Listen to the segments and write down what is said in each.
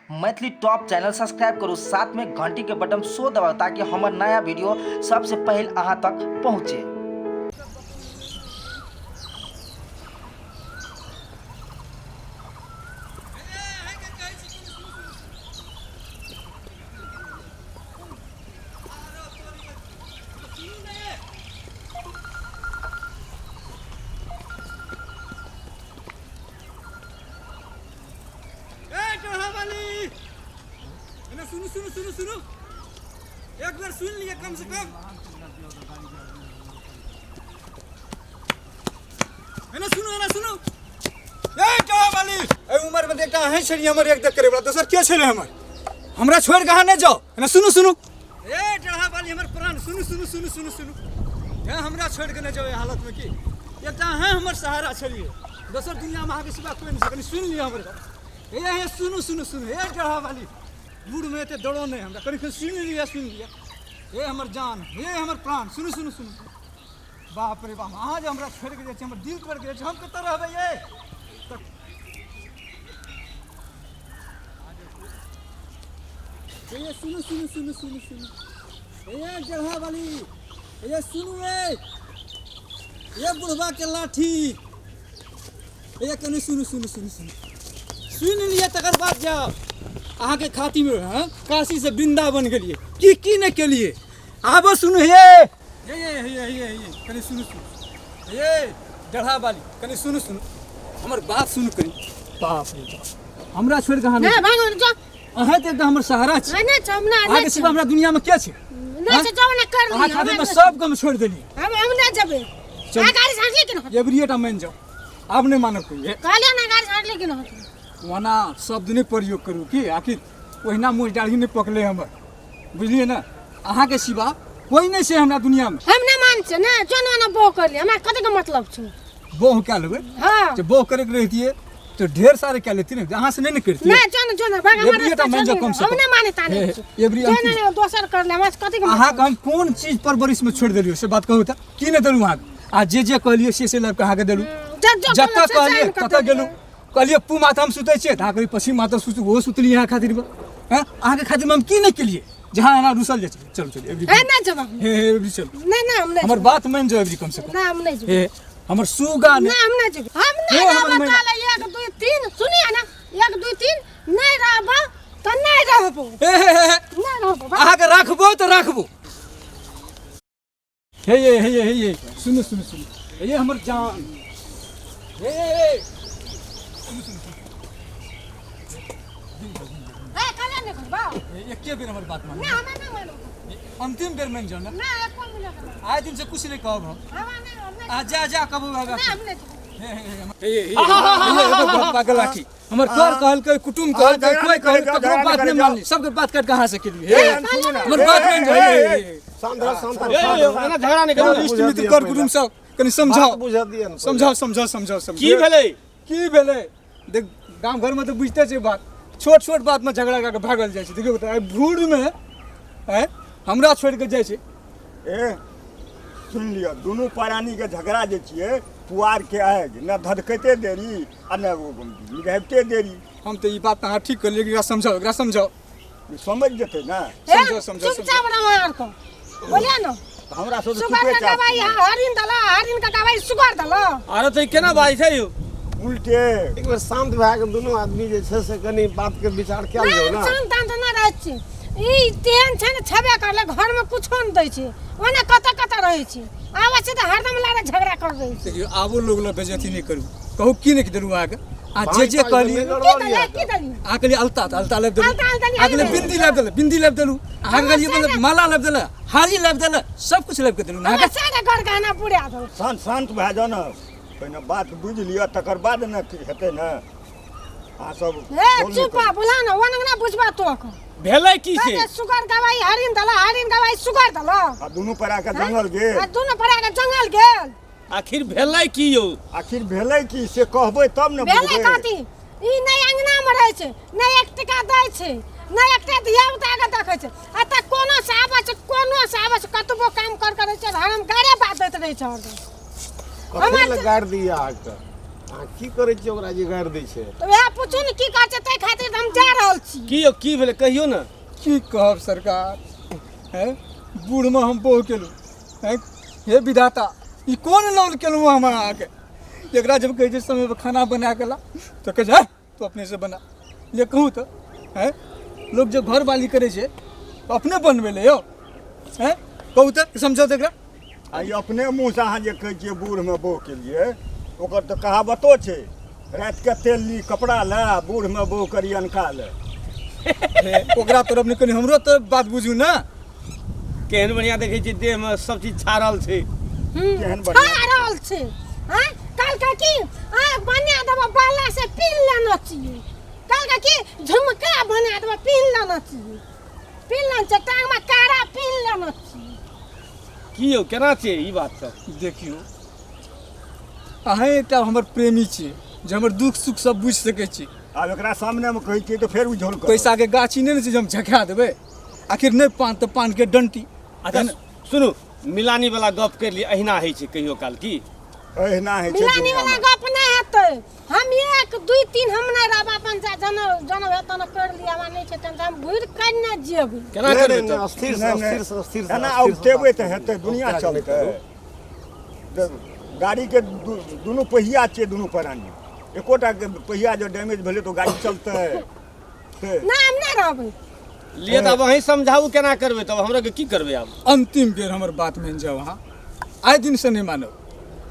Maithili top channel subscribe करू, साथ में घंटी के बटन सो दबाउ ताकि हमर नया वीडियो सबसे पहले अहाँ तक पहुँचे। ए टोहा वाली, एने सुनू सुनू सुनू सुनू, एक बेर सुन लिए कम से कम। एने सुनू एने सुनू। ए टोहा वाली, ए उम्र में एकटा अहें छलियै हमर एक देख करे वाला, दोसर के छलै हमर? हमरा छोड़ि कऽ अहाँ नहि जाउ। एने सुनू सुनू। ए टोहा वाली हमर प्राण, सुनू सुनू सुनू सुनू सुनू। ए हमरा छोड़ि कऽ नहि जाउ एहि हालत में। की एकटा अहें हमर सहारा छलियै, दोसर दुनियामे अहाँके सिवा कोइ नहि छै। कनि सुनि लिअ हमर गप। हे हे सुनू सुनू सुनू। हे डढ़ा वाली, बूढ़मे एते डरो नहि हमरा, कनि सुनि लिअ सुनि लिअ। हे हमर जान, हे हमर प्राण, सुनू सुनू सुनू। बाप रे बाप, अहाँ जे हमरा छोड़ि कऽ जाइ छी, हमर दिल तोड़ि कऽ जाइ छी, हम कतऽ रहबै ये? हे सुनू सुनू सुनू सुनू सुनू। हे डढ़ा वाली, हे सुनू, ए ये बुढ़वा के लाठी, ए कनि सुनू सुनू सुनू सुनू, सुनि लिअ तकर बाद जाउ। अहाँके खातिमे हँ काशीसँ वृन्दावन गेलियै, की की नहि केलियै। आबो सुनू। हे हे हे हे हे हे कनि सुनू सुनू। हे डढ़ा वाली, कनि सुनू सुनू, हमर बात सुनू कनि। बाप रे बाप, हमरा छोड़ि कऽ अहाँ नहि भागो जा। अहाँ तऽ एकटा हमर सहारा छी। नहि नहि, हम नहि। अहाँके सिवा हमरा दुनियामे के छै? नहि छै, जाउ ने कर अहाँ लिअ। खातिर में सब गम छोड़ि देलियै। हम नहि जेबै। चलू। अहाँ गाड़ी छाँटली कि नहि? एबरिएटा मानि जाउ, आब नहि मानब कोइ। कहलियै ने गाड़ी छाँटली कि नहि? ओना शब्द नहि प्रयोग करू की आखिर ओहिना मुँह दाढ़ी नहि पकलै हमर, बुझलियै ने? अहाँके सिवा कोइ नहि छै हमरा दुनियामे। हम नहि मान छियै ने, जो ने ओना बोह कर लिअ, हमरा कतेक मतलब छै? बोह कए लेबै? हँ जे बोह करैके रहितियै तऽ ढेर सारे कए लेतियै ने, अहाँ से नहि ने करितियै। नहि, जो ने जो ने भाग, हमर एबरिएटा रास्ता मानि जाउ छोड़ि कम से हम कम। नहि माने ताने हे, छी। एबरी जो ने अंतिम। ने दोसर कर ले, हमरा से कतेक अहाँके हम कोन चीज परवरिशमे छोड़ि देलियै से बात कहू तऽ? की नहि देलहुँ अहाँके? आ जे जे कहलियै से से लाबि कऽ अहाँके देलहुँ। जतऽ कहलियै ततऽ गेलहुँ। कहलियै पू माथा हम सुतै छियै तऽ अहाँ कहलियै पश्चिम माथा सुतू, ओहो सुतलियै अहाँ खातिरमे। हँ, अहाँके खातिरमे हम की नहि केलियै जहाँ एना रुसल जाइ छै। चलू चलू एबरी। हे नहि जेबै हम। हे हे एबरी चलू। नहि नहि, हम नहि हमर जेबै। बात मानि जाउ एबरी कम से कम। नहि, हम नहि जेबै। हे हमर सुगा नहि, नहि हम नहि जेबै, हम हे नहि हमर रहबै। मैना। ताले 1 2 3 सुनिए ने, 1 2 3 नहि रहबो तऽ नहि रहबो। हे हे हे हे नहि रहबो। अहाँके राखबो तऽ राखबो। हे ये हे ये हे ये सुनू सुनू सुनू। हे ये हमर जान, हे हे हे सुनू सुनू सुनू। हे कहले नहि करबो। हे, एके बेर हमर बात मानू। नहि, हमरा नहि मानब। अंतिम बेर मानि जाउ ने। नहि, एको मिनट नहि। आइ दिन से कुछ नहीं कहब हम। हमरा नहि, हम नहि। आ जा जा कहबो बाबा। नहि, हम नहि जेबै। हे हे हे हे हे पागल लाठी हमर कर कहलकै, कुटुम कहलकै, कोई कहलकै, ककरो बात नहि मानली, सबके बात काटि कऽ अहाँ से केलियै। हे हमर बात मानि जाउ। हे, हे, हे। शांत रह, शांत रह, हे, शांत हे, रह। एना झगड़ा नहि करू। इष्ट मित्र कर कुटुम सब कनि समझाओ। बात बुझऽ दिअ ने पहिले। समझाओ समझाओ समझाओ समझाओ। की भेलै? की भेलै? देख, गाम घरमे तऽ बुझिते छै बात, छोट छोट बातमे झगड़ा कए कऽ भागल जाइ छै। देखियौ तऽ आइ भूरमे आँय हमरा छोड़ि कऽ जाइ छै। ए सुनि लिअ, दुनू प्राणीके झगड़ा जे छियै पुआर के आगि, न धधकैते देरी आ न मिझाबिते देरी। हम तऽ ई बात तऽ अहाँ ठीक कहलियै, एकरा समझाओ, एकरा समझाओ। समझ जेतै ने। हे, समझाओ, समझाओ, चुपचाप रहो अहाँ आरके, बोलिए ने। तऽ हमरा सब सुगर के दवाई हरिण दला, हरिण के दवाई सुगर दला। अरे तऽ ई केना बाजै छै यौ? उल्टे। एक बेर शांत भए कऽ दुनू आदमी जे छै से कनि बातके विचार कयल नहि, जाउ हम ने। शांत तांत नहि रहै छी। ई तेहन छै ने, छेबे करले घरमे कुछो नहि दै छै, ओने कतऽ कतऽ रहै छै, आबै छै तऽ हरदम लड़ाइ झगड़ा कर रहै छै। देखियौ, आबो लोग लग बेइज्जती नहि करू। कहू की नहि देलहुँ अहाँके? आ जे जे भाइ, कहलियै भाइ, की देलियै, की देलियै? अहाँ कहलियै अलता तऽ अलता लाबि देलहुँ। अलता, अलता नहि, अहाँ कहलियै बिन्दी लाबि देलहुँ, बिन्दी लाबि देलहुँ। अहाँ कहलियै मतलब माला लाबि देलहुँ, हारी लाबि देलहुँ, सब कुछ लाबि कऽ देलहुँ हमरा अहाँके। सारा घर गहना पुरा देलहुँ। शांत शांत भए जाउ ने, पहिने बात बुझि लिअ तकर बाद ने हेतै ने। अहाँ सब हे बोल नहि चुप करू। बोला ने, ओना ना बुझबा तो भेलै की से? कहते सुगर दवाई हरिण दला, हरिण दवाई सुगर दला। आ दुनू परा के जंगल गेल। आ दुनू परा के जंगल गेल। आखिर भेलै की यौ? आखिर भेलै की से कहबै तब ने भेलै बुझबै। कथी? ई नहि अंगना मे रहै छै, नहि एक टका दै छै, नहि एकटा धिया पुता के देखै छै। आ तऽ कोनो से आबै छै, कोनो से आबै छै, कतबो काम कर करै छै, हरम गारे बात दैत रहै छै हरदम। कथी हमर लए गारि दैया अहाँके? अहाँ की करै छियै ओकरा जे गारि दै छै? तऽ वएह पूछू ने की कहै छै, ताहि खातिर तऽ हम जा रहल छी। छियै। की यौ की भेलै कहियौ ने। की कहब सरकार, हैं बूढ़मे हम बोह केलहुँ, हैं हे विधाता ई कोन लौल केलहुँ हम अहाँके। एकरा जब कहै छै समय पर खाना बना के ला तऽ कहै छै तू अपने से बना ले। कहूँ तऽ हैं लोग जब घर वाली करै छै तऽ अपने बनबै ले यौ, हैं कहू तऽ समझाउ तऽ एकरा। आ ई अपने मुँहसँ अहाँ जे कहै छियै बूढ़मे बोह केलियै, ओकर तऽ कहावतो छै, रातिके तेल ली कपड़ा ले, बूढ़मे बोह करी अनका ले। ओकरा तरफ नहि, कनि हमरो तरफ बात बुझू ने। केहन बढ़िया देखै छियै देहमे सब चीज छाड़ल छै। केहन बढ़िया छाड़ल छै। हाँ कल का की आ बना देबो बाला से पीन लेना चाहिए, कल का की झुमका बना देबो पीन लेना चाहिए, पीन लेना चाहिए, टांग में कारा पीन लेना चाहिए। की यौ केना छै ई बात सब? देखियौ अहें एकटा हमर प्रेमी छियै जे हमर दुख सुख सब बुझि सकै छी। आब एकरा सामनेमे कहै छियै तऽ फेर उझोल करत। पैसाके गाछी नहि ने छै जे हम झखा देबै, आखिर नहि पान तऽ पानके डंटी। अच्छा सुनू, मिलानी वाला गप कर लिए, अहिना होइ छै कहियो काल की? अहिना होइ छै मिलानी वाला दुनियामे। गप नहि हेतै। हम 1 2 3 हम नहि रहब, अपन जा जनो जनो हेतै ने कर लिअ, हमरा नहि छै टेंशन, हम घुरि कऽ नहि जेबै। केना नहि, करबै नहि, तब? अस्थिर से, नहि, नहि। अस्थिर से, अस्थिर से, एना अस्थिर से औगतेबै बात तऽ करू। हेतै, दुनिया औगता के नहि चलतै। करू। गाड़ीके दुनू पहिया छियै, दुनू प्राणी, एकोटा के पहिया जँ डैमेज भेलै तऽ गाड़ी चलतै? ना हम नहि रहबै। लिए तऽ आब अहीं समझाउ केना करबै तब, हमरा के की करबै आब? अंतिम बेर हमर बात मानि जाउ अहाँ, आइ दिनसँ नहि मानब।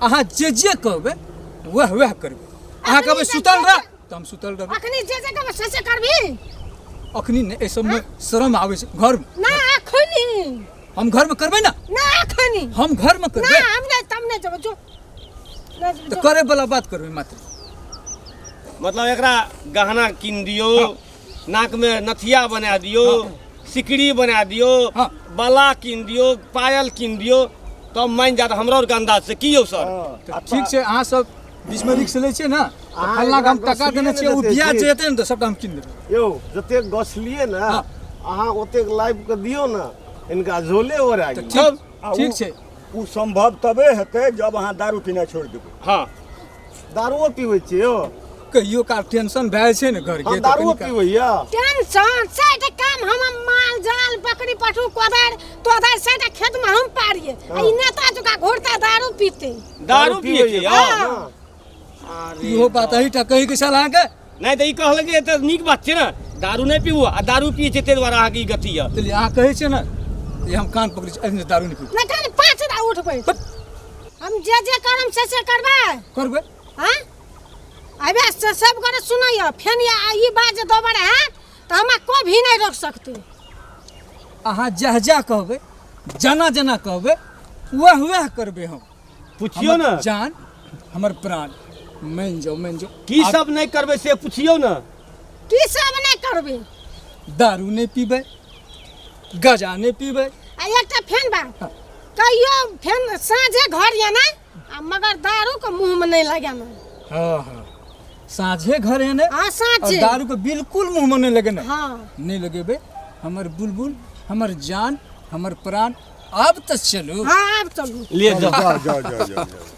अहाँ जे जे कहबै वएह वएह करबै। अहाँ कहबै सुतल रह तऽ हम सुतल रहबै। अखनी जे जे कहबै से से करबी? अखनी नहि, एहि सबमे शरम आबै छै घरमे। ना अखनी हम घरमे करबै ना। ना अखनी हम घरमे ना करबै। हम नहि, तब नहि जेबै, जो नहि जेबै, तऽ जो। करे वाला बात करबै मात्र। मतलब एकरा गहना कीन दियौ, नाक में नथिया बना दियौ, सिकड़ी बना दियौ, बाला कीन दियौ, पायल कीन दियौ, तब मानि जायत हमरा आरके अंदाज से। की यौ सर? तऽ ठीक छै, अहाँ सब बीचमे रिक्स लै छियै ने, तऽ अहाँ फल्लाँ के हम एकरा टका देने गछलियै छियै, ओ ने बियाह जते जे हेतै ने तऽ सबटा हम कीन देबै। यौ जतेक गछलियै ने अहाँ ओतेक लाइफ के दियौ ने, इनका झोले ओरा तऽ गेल। ठीक आ ओ- ठीक छै। ओ सम्भव तबे हेतै जब अहाँ दारू पीनाइ छोड़ि देबै। हाँ दारुओ पीबै छियै यौ? कहियो काल टेंशन भए जाइ छै ने घरके, हम तऽ दारुओ कनि काल- पीबैया। टेंशन साइड काम हम माल जाल बकरी पशु कोदार तोदार साइड खेत में हम पारिए, आ ई नेता जका घोरता दारू पीते। दारू पियै छै यौ? हाँ। इहो बात अहीटा कहै के छल अहाँके? नहि तऽ ई कहलक जे तऽ नीक बात छै ने, दारू नहि पीबू, आ दारू पियै छै ताहि दुआरे अहाँके ई गति यऽ। चलिए अहाँ कहै छियै ने, ई हम कान पकड़ै छी, एहिमे दारू नहि पीबू। नहि कान 5 दा उठबै, हम जे जे करम से से करबै। करबै। हाँ अबे से सब गोटे सुनैया, फेन या ई बात जे दोबारा हैत तऽ हमरा कोई भी नहि रोक सकतै। अहाँ जह जह कहबै, जना जना कहबै, वएह वएह करबै हम। पुछियौ ने हमर जान हमर प्राण मानि जाउ, मानि जाउ। की सब नहि करबै से पुछियौ ने। की सब नहि करबै? दारू नहि पीबै, गजा नहि पीबै। आ एकटा फेन बात कहियो, फेन साँझे घर एना आ मगर दारू के मुंह में नहीं लगाना। हाँ हाँ साँझे घर एने। हाँ साँझे। और दारू के बिल्कुल मुंह में नहीं लगेना। हाँ नहीं लगेबे। हमर बुलबुल, हमर जान, हमर प्राण, आब तऽ चलू। हाँ आब चलू। लिए जाओ। जाओ जाओ जाओ जाओ जाओ।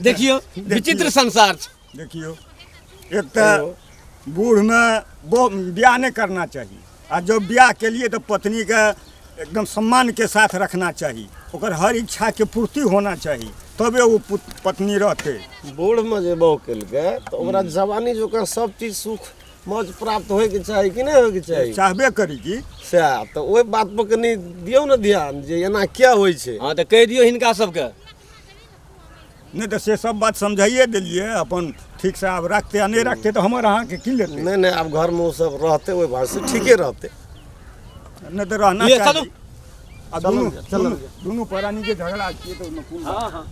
देखियौ विचित्र संसार छै। देखियौ एक तऽ बूढ़मे ब्याह नहि करना चाही, आ जब ब्याह के लिए तऽ पत्नी के एकदम सम्मान के साथ रखना चाही, ओकर हर इच्छा के पूर्ति होना चाही, तबे ओ पत्नी रहतै। बूढ़मे जे बहु केलकै तऽ ओकरा जवानी जकाँ सब चीज सुख मौज प्राप्त होइके चाही कि नहि होइके चाही? चाहबे करी की। सएह तऽ ओहि बात पर कनि दियौ ने ध्यान जे एना किया होइ छै। हाँ तऽ कहि दियौ हिनका सबके। नहि तऽ से सब बात समझाइए देलियै, अपन ठीकसँ आब रखतै आ नहि रखतै तऽ हमर अहाँके की लेतै? नहि नहि आब घरमे ओ सब रहतै ओहि भाषा ठीके रहतै। नहि तऽ रहना लिए, चाही। चलू। आ चलल दुनू जाय, चलल दुनू जाय। दुनू प्राणीके झगड़ा छियै तऽ ओहिमे कोन बात? हाँ हाँ।